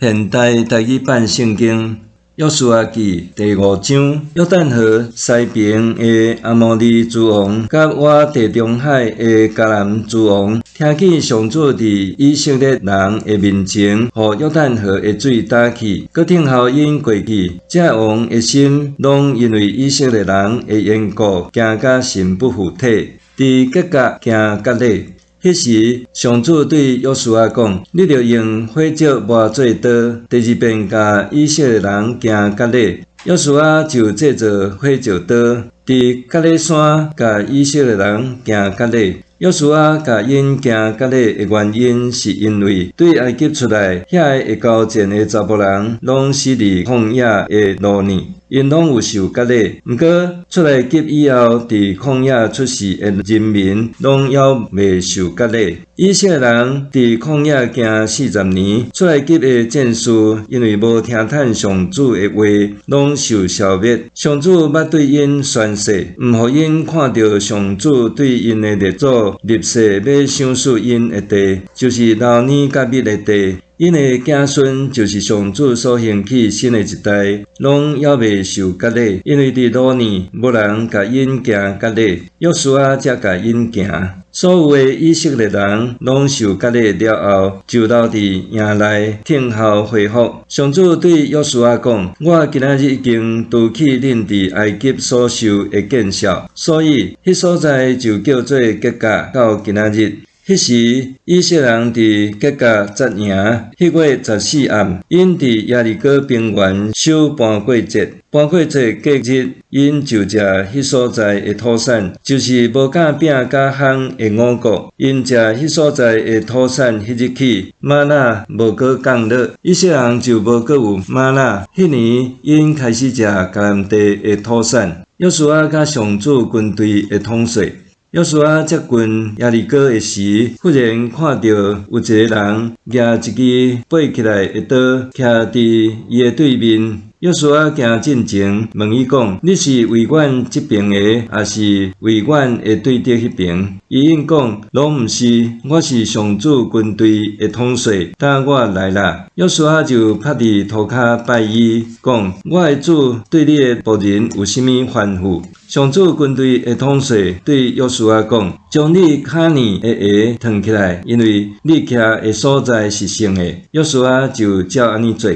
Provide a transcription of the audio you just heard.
現代台語版聖經約書亞記第五章，約旦河西爿的亞摩利諸王，佮倚地中海的迦南諸王，聽見上主佇以色列人的面前，予約旦河的水焦去，閣聽候𪜶過去。這王的心攏因為以色列人的緣故，驚甲神不附體。佇吉甲行割禮。彼時，上主對約書亞講：你著用火石磨做刀，第二遍共以色列人行割禮。約書亞就製造火石刀，佇割禮山共以色列人行割禮。約書亞共𪜶行割禮的原因，是因為對埃及出來，遐个會交戰的查埔人，攏死佇曠野的路呢，𪜶攏有受割禮。毋過出埃及以後，佇曠野出世的人民，攏猶未受割禮。以色列人佇曠野行四十年，出埃及的戰士因為無聽趁上主的話，攏受消滅。上主捌對𪜶宣誓，毋予𪜶看著上主對𪜶的列祖立誓欲賞賜𪜶的地，就是流奶佮蜜的地。𪜶的子孫就是上主所興起新的一代，攏猶未受割禮，因為佇路呢無人共𪜶行割禮，約書亞才共𪜶行。所有的以色列人攏受割禮了後，就留佇營內聽候回復。上主對約書亞講：我今仔日已經除去恁佇埃及所受的見笑，所以彼所在就叫做吉甲，到今仔日。彼時，以色列人佇吉甲紮營，彼月十四暗，𪜶佇耶利哥平原守盤過節。盤過節隔日，𪜶就食彼所在的土產，就是無酵餅佮烘的五穀。𪜶食彼所在的土產彼日起，嗎哪無閣降落，以色列人就無閣有嗎哪。彼年，𪜶開始食迦南地的土產。約書亞佮上主軍隊的統帥。約書亞接近耶利哥的時，忽然看著有一個人舉一支拔起來的刀，徛佇伊的對面。約書亞行進前，問伊講：你是為阮這爿的，抑是為阮的對敵彼爿？伊應講：攏毋是，我是上主軍隊的統帥，等我來啦。約書亞就趴佇塗跤拜伊，講：我的主對你的僕人有啥物吩咐？上主軍隊的統帥對約書亞講：將你跤呢的鞋脫起來，因為你徛的所在是聖的。約書亞就照按呢做。